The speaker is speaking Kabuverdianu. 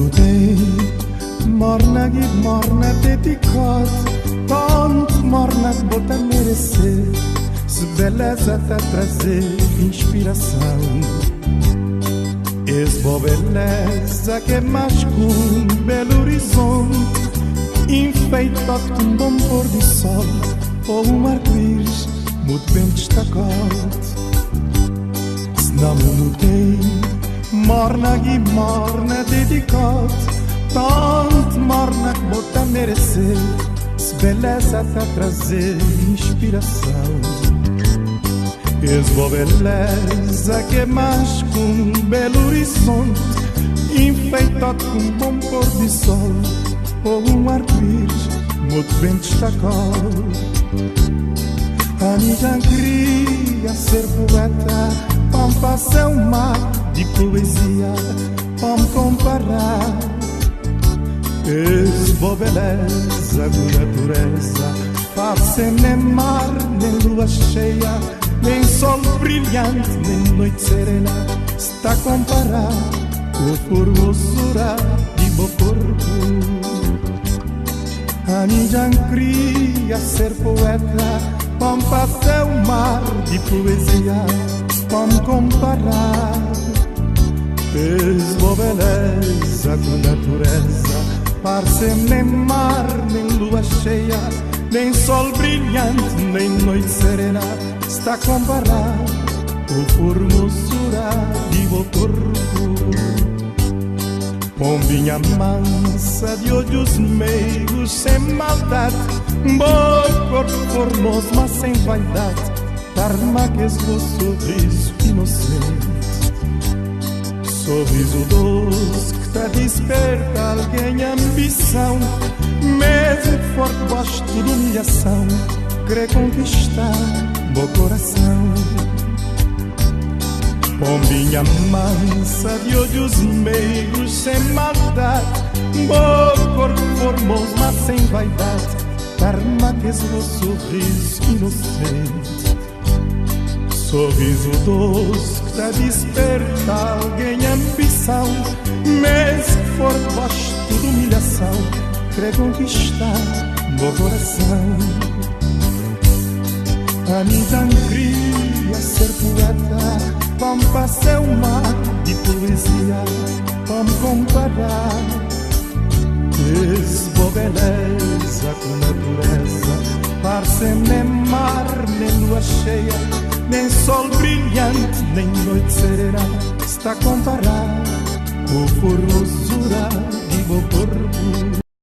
mundo tem morna e morna dedicado, tanto morna que bota merecer, se beleza tá trazer inspiração. Esse boa beleza que é mais que um belo horizonte, enfeitado com um bom pôr do sol ou um arco-íris muito bem destacado. Se não mundo tem morna e morna dedicado, tanto morna que bota merecer, se beleza tá trazer inspiração. Esse boa beleza que é mais que um belo horizonte, enfeitado com um bom pôr do sol ou um arco-íris muito bem destacado. A minha queria ser poeta, para passar um mar de poesia, para me comparar. Esse boa beleza com natureza, face nem mar, nem lua cheia, nem sol brilhante, nem noite serena, está a comparar com a formosura de meu corpo. A minha queria ser poeta, para passar um mar de poesia, para me comparar. Esse boa beleza com natureza, parece nem mar, nem lua cheia, nem sol brilhante, nem noite serena, está a comparar com formosura de meu corpo. Pombinha mansa de olhos meigos, sem maldade, bom corpo formoso, mas sem vaidade, tarma que esse sorriso inocente. Sorriso doce que te desperta alguém ambição, mesmo que forte gosto de humilhação, querer conquistar meu coração. Pombinha mansa de olhos meigos, sem maldade, bom corpo formoso, mas sem vaidade, tarma que esse sorriso inocente. Sorriso doce que te desperta alguém ambição, mesmo que for gosto de humilhação, querer conquistar meu coração. A minha queria ser poeta, para me passar um mar de poesia, para me comparar. Esse boa beleza com natureza, parece nem mar, nem lua cheia, nem sol brilhante, nem noite serena, está a comparar com formosura de meu corpo.